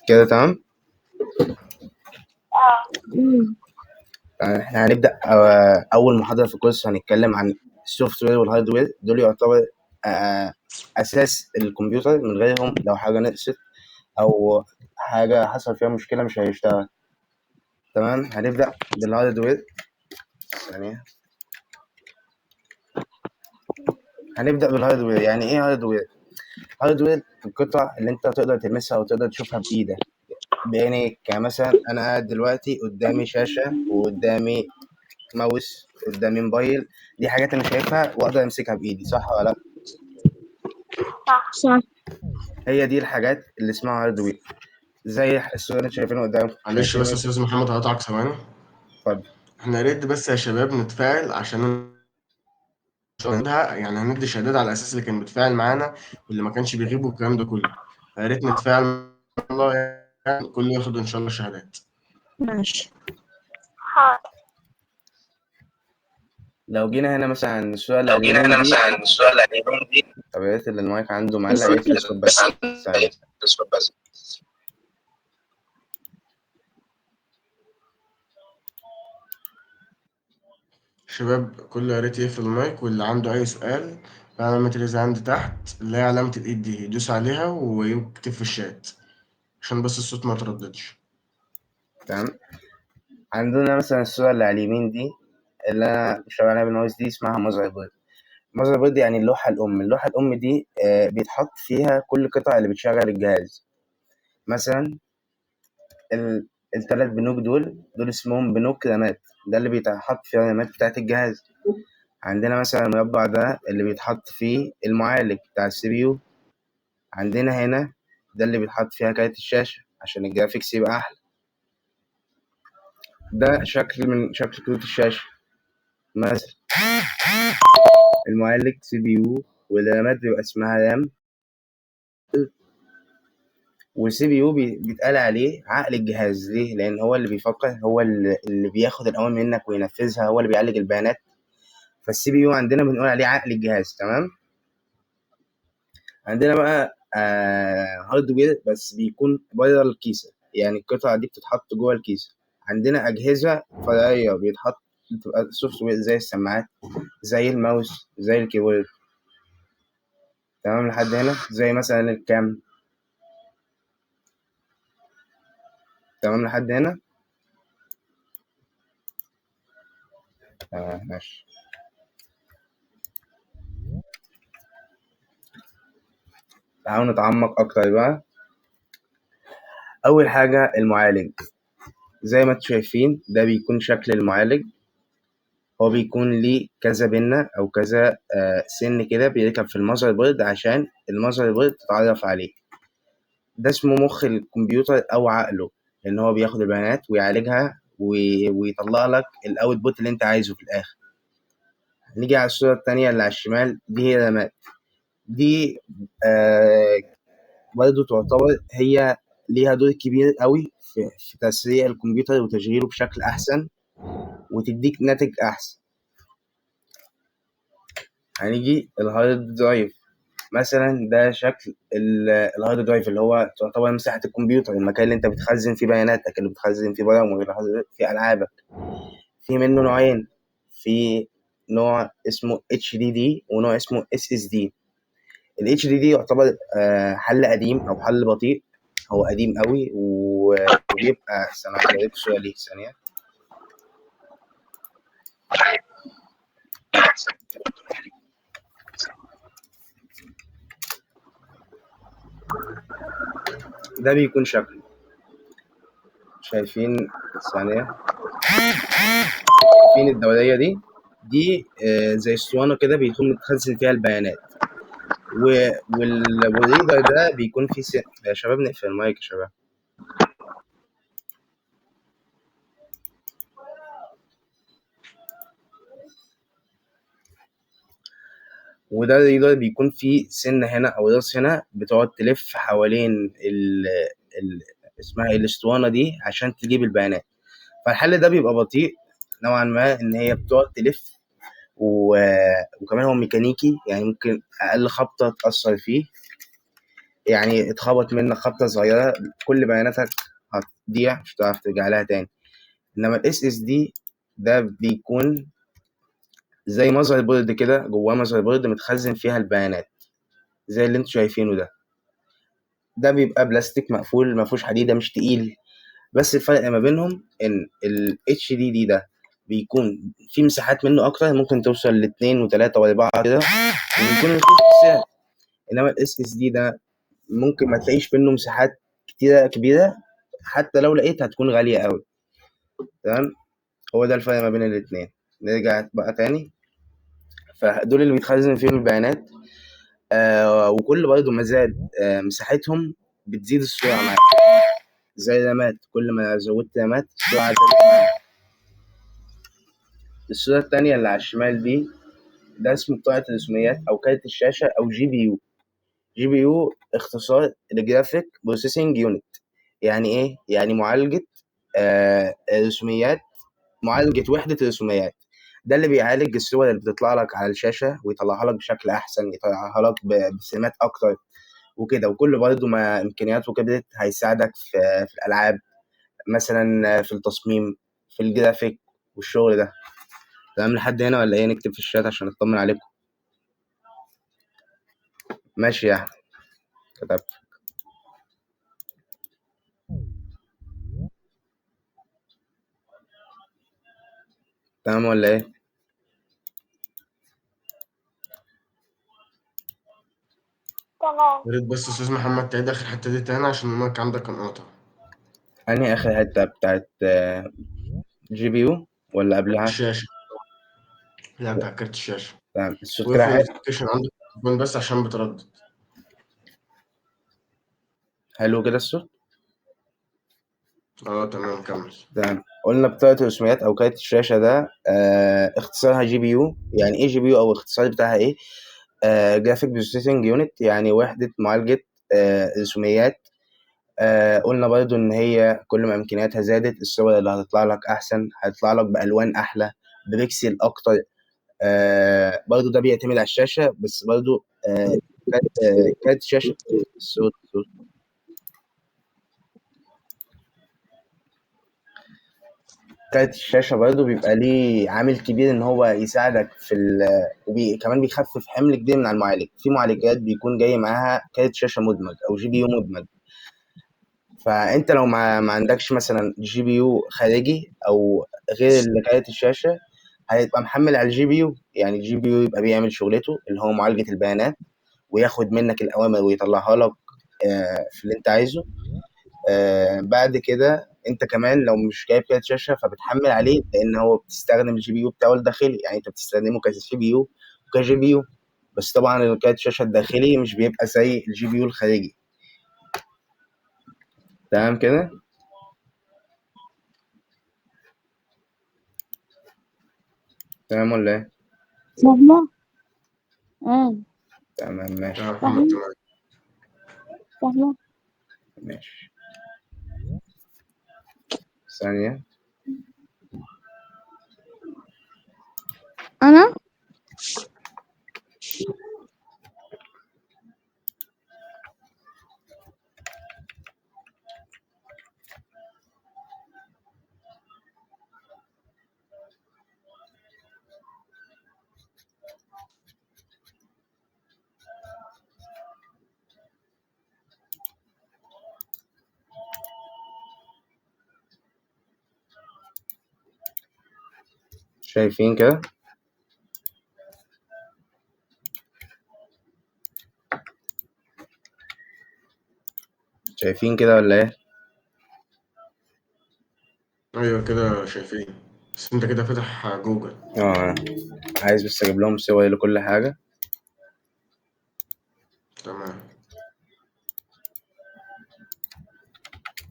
كده تمام. اه. احنا هنبدأ أول محاضرة في الكورس. هنتكلم عن ال software وال hardware، دول يعتبر أساس الكمبيوتر. من غيرهم لو حاجة نقصت أو حاجة حصل فيها مشكلة مش هيشتغل. تمام، هنبدأ بال hardware. ثانية، هنبدأ بال hardware. يعني إيه hardware؟ hardware القطع اللي أنت تقدر تلمسها أو تقدر تشوفها بإيدك بعينيك. يعني مثلا أنا قاعد دلوقتي قدامي شاشة وقدامي ماوس، قدامي موبايل، دي حاجات أنا شايفها وأقدر أمسكها بإيدي، صح ولا لأ؟ صح. صح. هي دي الحاجات اللي اسمها hardware، زي الصورة اللي انتوا شايفينها قدامكم. معلش شايفين بس يا استاذ محمد هقطعك ثواني. اتفضل. احنا يا ريت بس يا شباب نتفاعل عشان يعني هندي شهادات على اساس اللي كان بيتفاعل معانا واللي ما كانش بيغيب والكلام ده كله، فيا ريت نتفاعل الله، يعني كله ياخد ان شاء الله شهادات. ماشي. حاضر. لو جينا هنا مثلا الصورة اللي لو جينا على هنا اليمين دي، مثلا السؤال اللي على اليمين دي، طب يا ريت اللي المايك عنده معلق الصوت يقفل الصوت بس ثانية. بس شباب كله يا ريت يقفل المايك، واللي عنده اي سؤال في علامة raise hand تحت اللي هي علامة الايد دي يدوس عليها ويكتب في الشات عشان بس الصوت ما يترددش. تمام، عندنا مثلا الصورة اللي على اليمين دي اللي أنا بشتغل عليها بالماوس دي اسمها motherboard. motherboard يعني اللوحة الأم. اللوحة الأم دي بيتحط فيها كل القطع اللي بتشغل الجهاز. مثلا الثلاث بنوك دول اسمهم بنوك رامات، ده اللي بيتحط فيها الرامات بتاعت الجهاز. عندنا مثلا المربع ده اللي بيتحط فيه المعالج بتاع ال CPU. عندنا هنا ده اللي بيتحط فيها كارت الشاشة عشان ال graphics يبقى أحلى. ده شكل من شكل كروت الشاشة مثلا. المعالج CPU، والرامات بيبقى اسمها RAM. وال CPU بيتقال عليه عقل الجهاز. ليه؟ لأن هو اللي بيفكر، هو اللي بياخد الأوامر منك وينفذها، هو اللي بيعالج البيانات. فال CPU عندنا بنقول عليه عقل الجهاز. تمام. عندنا بقى hardware بس بيكون بره الكيسة، يعني القطعة دي بتتحط جوه الكيسة. عندنا أجهزة فرعية بيتحط بتبقى software زي السماعات، زي الماوس، زي ال keyboard. تمام لحد هنا، زي مثلا ال cam. تمام لحد هنا. تمام ماشي. تعالوا نتعمق أكتر بقى. أول حاجة المعالج. زي ما انتم شايفين ده بيكون شكل المعالج. هو بيكون ليه كذا بنة أو كذا سن كده بيركب في ال motherboard عشان ال motherboard تتعرف عليه. ده اسمه مخ الكمبيوتر أو عقله، لأن هو بياخد البيانات ويعالجها ويطلع لك ال output اللي انت عايزه في الآخر. نيجي على الصورة التانية اللي على الشمال، دي هي رامات. دي برضه تعتبر هي ليها دور كبير قوي في تسريع الكمبيوتر وتشغيله بشكل أحسن وتديك ناتج أحسن. هنيجي ال hard drive. مثلا ده شكل ال hard drive اللي هو تعتبر مساحة الكمبيوتر، المكان اللي انت بتخزن فيه بياناتك، اللي بتخزن فيه برامج، اللي بتخزن فيه ألعابك. في منه نوعين، في نوع اسمه HDD ونوع اسمه SSD. ال HDD يعتبر حل قديم أو حل بطيء، هو قديم قوي وبيبقى استنى هوريكم الصورة ليه ثانية. ده بيكون شكله، شايفين ثانية، فين الدورية دي؟ دي زي اسطوانة كده بيكون متخزن فيها البيانات. وال reader ده بيكون فيه يا شباب نقفل المايك يا شباب. وده ال reader بيكون فيه سنة هنا أو راس هنا بتقعد تلف حوالين اسمها ايه الاسطوانة دي عشان تجيب البيانات. فالحل ده بيبقى بطيء نوعا ما، إن هي بتقعد تلف وكمان هو ميكانيكي، يعني ممكن أقل خبطة تأثر فيه. يعني اتخبط منك خبطه صغيرة كل بياناتك هتضيع، مش هتعرف ترجع لها تاني. انما ال SSD ده بيكون زي motherboard كده، جواه motherboard متخزن فيها البيانات زي اللي انتوا شايفينه ده. ده بيبقى بلاستيك مقفول، ما فيهوش حديده، مش تقيل. بس الفرق ما بينهم ان ال HDD ده بيكون في مساحات منه اكتر، ممكن توصل لاتنين وتلاتة واربعة كده، وبيكون رخيص في السعر. انما ال SSD ده ممكن ما تلاقيش منه مساحات كتيرة كبيرة، حتى لو لقيت هتكون غالية قوي. تمام، هو ده الفرق ما بين الاتنين. نرجع بقى تاني، فدول اللي بيتخزن فيهم البيانات. وكل برضه ما زاد مساحتهم بتزيد السرعة معاك، زي الرامات، كل ما زودت رامات السرعة زادت معاك. الصورة التانية اللي على الشمال دي، ده اسمه بطاقة الرسوميات أو كارت الشاشة أو GPU. GPU اختصار ل graphic processing unit. يعني إيه؟ يعني معالجة رسوميات، معالجة وحدة الرسوميات. ده اللي بيعالج الصور اللي بتطلع لك على الشاشة ويطلعها لك بشكل أحسن، يطلعها لك بسمات أكتر وكده. وكل برضه ما إمكانياته كبرت هيساعدك في الألعاب مثلا، في التصميم، في الجرافيك والشغل ده. تمام لحد هنا ولا إيه؟ نكتب في الشات عشان نطمن عليكم. ماشي يا أحمد، كتبت. تمام ولا إيه؟ تمام. يا ريت بس استاذ محمد تعيد اخر حتة دي تاني عشان المايك عندك كان قاطع. أنهي آخر حتة بتاعت GPU ولا قبلها؟ الشاشة، لا بتاع كارت الشاشة. تمام، الصوت كده وقفل حلو. ال notification عندك في التليفون بس عشان بتردد. حلو كده الصوت؟ اه تمام، كمل. تمام. قلنا بطاقة الرسوميات أو كارت الشاشة ده اختصارها GPU. يعني إيه GPU أو اختصار بتاعها إيه؟ graphic processing unit، يعني وحدة معالجة رسوميات. قلنا برضو إن هي كل ما إمكانياتها زادت الصور اللي هتطلع لك أحسن، هتطلع لك بألوان أحلى، ببكسل أكتر. برضو ده بيعتمد على الشاشة، بس برضو كارت الشاشة. الصوت كارت الشاشة برضو بيبقى ليه عامل كبير إن هو يساعدك في كمان بيخفف حمل كبير من على المعالج. في معالجات بيكون جاي معاها كارت شاشة مدمج أو GPU مدمج، فأنت لو ما عندكش مثلا GPU خارجي أو غير اللي كارت الشاشة، هيبقى محمل على ال GPU. يعني ال GPU يبقى بيعمل شغلته اللي هو معالجة البيانات، وياخد منك الأوامر ويطلعها لك في اللي أنت عايزه. بعد كده انت كمان لو مش جايب كارت شاشة فبتحمل عليه، لان هو بتستخدم ال GPU بتاعه الداخلي، يعني انت بتستخدمه ك CPU وك GPU، بس طبعا كارت الشاشة الداخلي مش بيبقى زي ال GPU الخارجي. تمام كده؟ تمام ولا ايه؟ فاهمة؟ تمام ماشي. تمام محمد، تمام فاهمة. ماشي، ثانية. أنا شايفين كده؟ شايفين كده ولا ايه؟ ايوه كده شايفين، بس انت كده فاتح جوجل. عايز بس اجيب لهم صور لكل حاجة. تمام.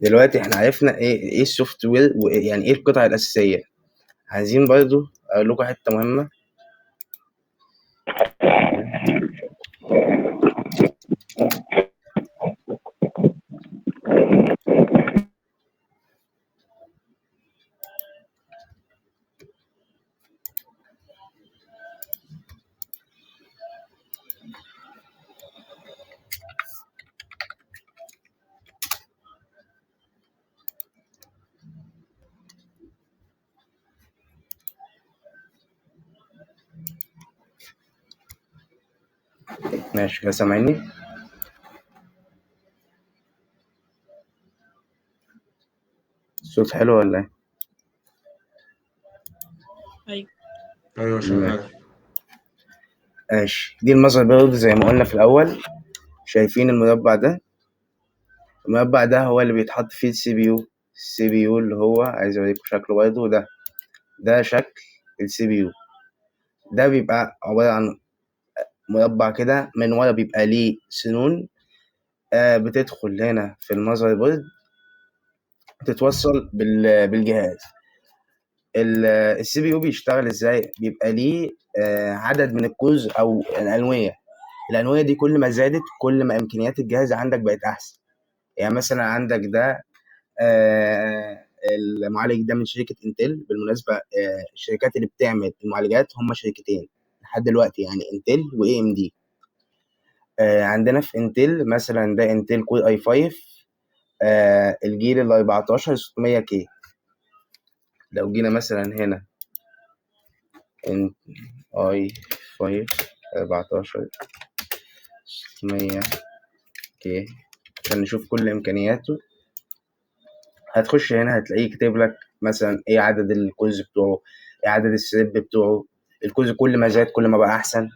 دلوقتي احنا عرفنا ايه ال software ويعني ايه القطع الأساسية. عايزين برضو اقول لكم حتة مهمة. ماشي كده، سامعني؟ الصوت حلو ولا ايه؟ ايوه. ايوه شغال. ماشي. دي ال motherboard زي ما قلنا في الاول. شايفين المربع ده؟ المربع ده هو اللي بيتحط فيه ال CPU. ال CPU اللي هو عايز اوريكم شكله برضه، ده شكل ال CPU. ده بيبقى عبارة عن مربع كده، من ورا بيبقى ليه سنون، بتدخل هنا في ال motherboard تتوصل بالجهاز. ال CPU بيشتغل ازاي؟ بيبقى ليه عدد من ال cores او الانويه. الانويه دي كل ما زادت كل ما امكانيات الجهاز عندك بقت احسن. يعني مثلا عندك ده، المعالج ده من شركة انتل. بالمناسبة، الشركات اللي بتعمل المعالجات هم شركتين لحد دلوقتي، يعني انتل و AMD. عندنا في انتل مثلا ده انتل Core i5، الجيل ال 14 600 K. لو جينا مثلا هنا ان i5 14 600 K عشان نشوف كل امكانياته، هتخش هنا هتلاقيه كاتب لك مثلا ايه عدد ال cores بتوعه، ايه عدد ال thread بتوعه. ال cores كل ما زاد كل ما بقى احسن.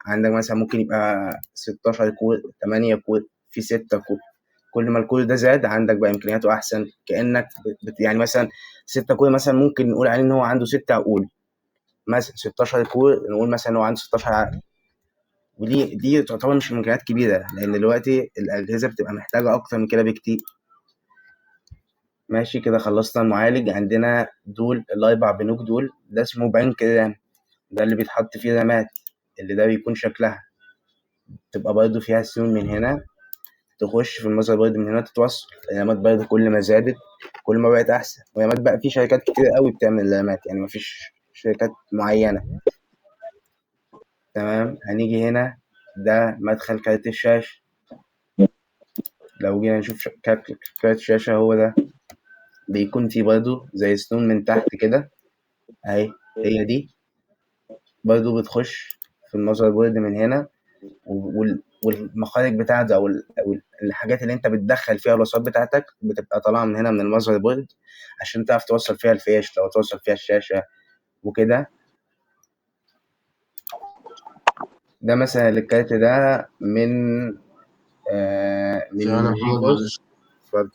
عندك مثلا ممكن يبقى 16 core، 8 core، في 6 core. كل ما ال core ده زاد عندك بقى امكانياته احسن. كانك يعني مثلا 6 core مثلا ممكن نقول عليه ان هو عنده 6 عقول، مثلا 16 core نقول مثلا ان هو عنده 16 عقل. ودي تعتبر مش امكانيات كبيرة، لان دلوقتي الاجهزة بتبقى محتاجه اكتر من كده بكتير. ماشي كده خلصنا المعالج. عندنا دول الاربع بنوك دول، ده اسمه بنك RAM، ده اللي بيتحط فيه رامات، اللي ده بيكون شكلها تبقى برضو فيها سنون من هنا تخش في ال motherboard من هنا تتوصل. الرامات برضو كل ما زادت كل ما بقت احسن. ورامات بقى في شركات كتير قوي بتعمل رامات، يعني مفيش شركات معينة. تمام. هنيجي هنا ده مدخل كارت الشاشة. لو جينا نشوف كارت الشاشة هو ده، بيكون فيه برضو زي سنون من تحت كده اهي، هي دي برضو بتخش في ال motherboard من هنا، والمخارج بتاعته او الحاجات اللي انت بتدخل فيها الوصلات بتاعتك بتبقى طالعه من هنا من ال motherboard عشان تعرف توصل فيها الفيش لو توصل فيها الشاشة وكده. ده مثلا الكارت ده من ثواني يا من محمد GeForce. معلش، اتفضل.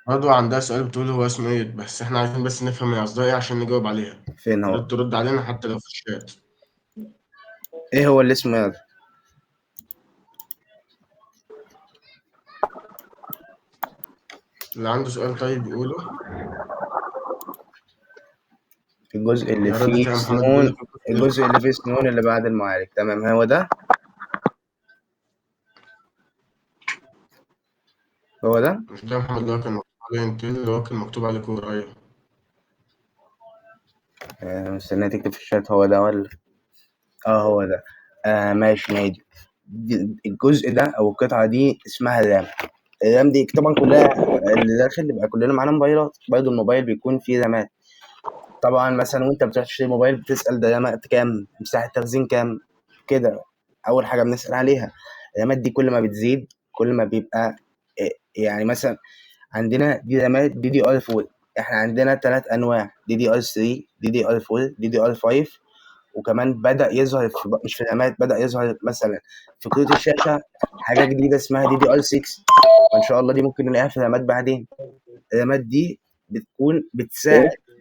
برضه عندها سؤال بتقول هو اسمه ايه، بس احنا عايزين بس نفهم هي قصدها ايه عشان نجاوب عليها. فين يا هو؟ ريت ترد علينا حتى لو في الشات. ايه هو اللي اسمه ايه؟ اللي عنده سؤال طيب يقوله. الجزء اللي يا ردت فيه يا محمد، سنون، بيقول لك الجزء اللي فيه سنون اللي بعد المعالج. تمام، هو ده، هو ده. مش ده يا محمد اللي هو كان مكتوب عليه انتل، اللي هو كان مكتوب عليه Core. ايوه مستنيه تكتب في الشات. هو ده ولا؟ هو ده. ماشي نادي. الجزء ده او القطعة دي اسمها ال RAM. ال RAM دي طبعا كلها اللي داخل يبقى كلنا معانا موبايلات، برضه الموبايل بيكون فيه رامات. طبعا مثلا وانت بتروح تشتري موبايل بتسال ده رامات كام، مساحة تخزين كام، كده اول حاجة بنسال عليها. الرامات دي كل ما بتزيد كل ما بيبقى يعني مثلا عندنا دي رامات DDR 4، احنا عندنا 3 انواع، دي دي ار 3، دي دي ار 4، دي دي ار 5. وكمان بدأ يظهر في مش في الرامات، بدأ يظهر مثلا في كروت الشاشة حاجة جديدة اسمها DDR 6، وإن شاء الله دي ممكن نلاقيها في الرامات بعدين. الرامات دي بتكون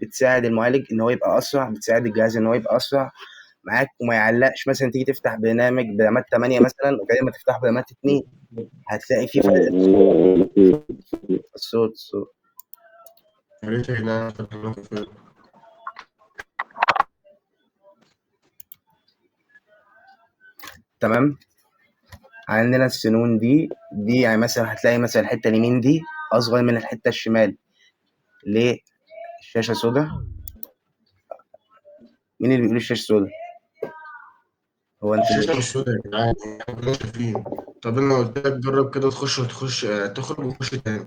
بتساعد المعالج إن هو يبقى أسرع، بتساعد الجهاز إن هو يبقى أسرع معاك وما يعلقش. مثلا تيجي تفتح برنامج برامات 8 مثلا غير ما تفتح برامات 2، هتلاقي في فرق. الصوت يا ريت يا جدعان تفتح الميكروفون. تمام. عندنا السنون دي يعني مثلا هتلاقي مثلا الحتة اليمين دي اصغر من الحتة الشمال. ليه؟ الشاشة سودا. مين اللي بيقول الشاشة سودا؟ هو انت الشاشة مش سودا يا جدعان، احنا كلنا شايفين. طب انا قلت لك جرب كده تخش وتخش، تخرج وتخش تاني.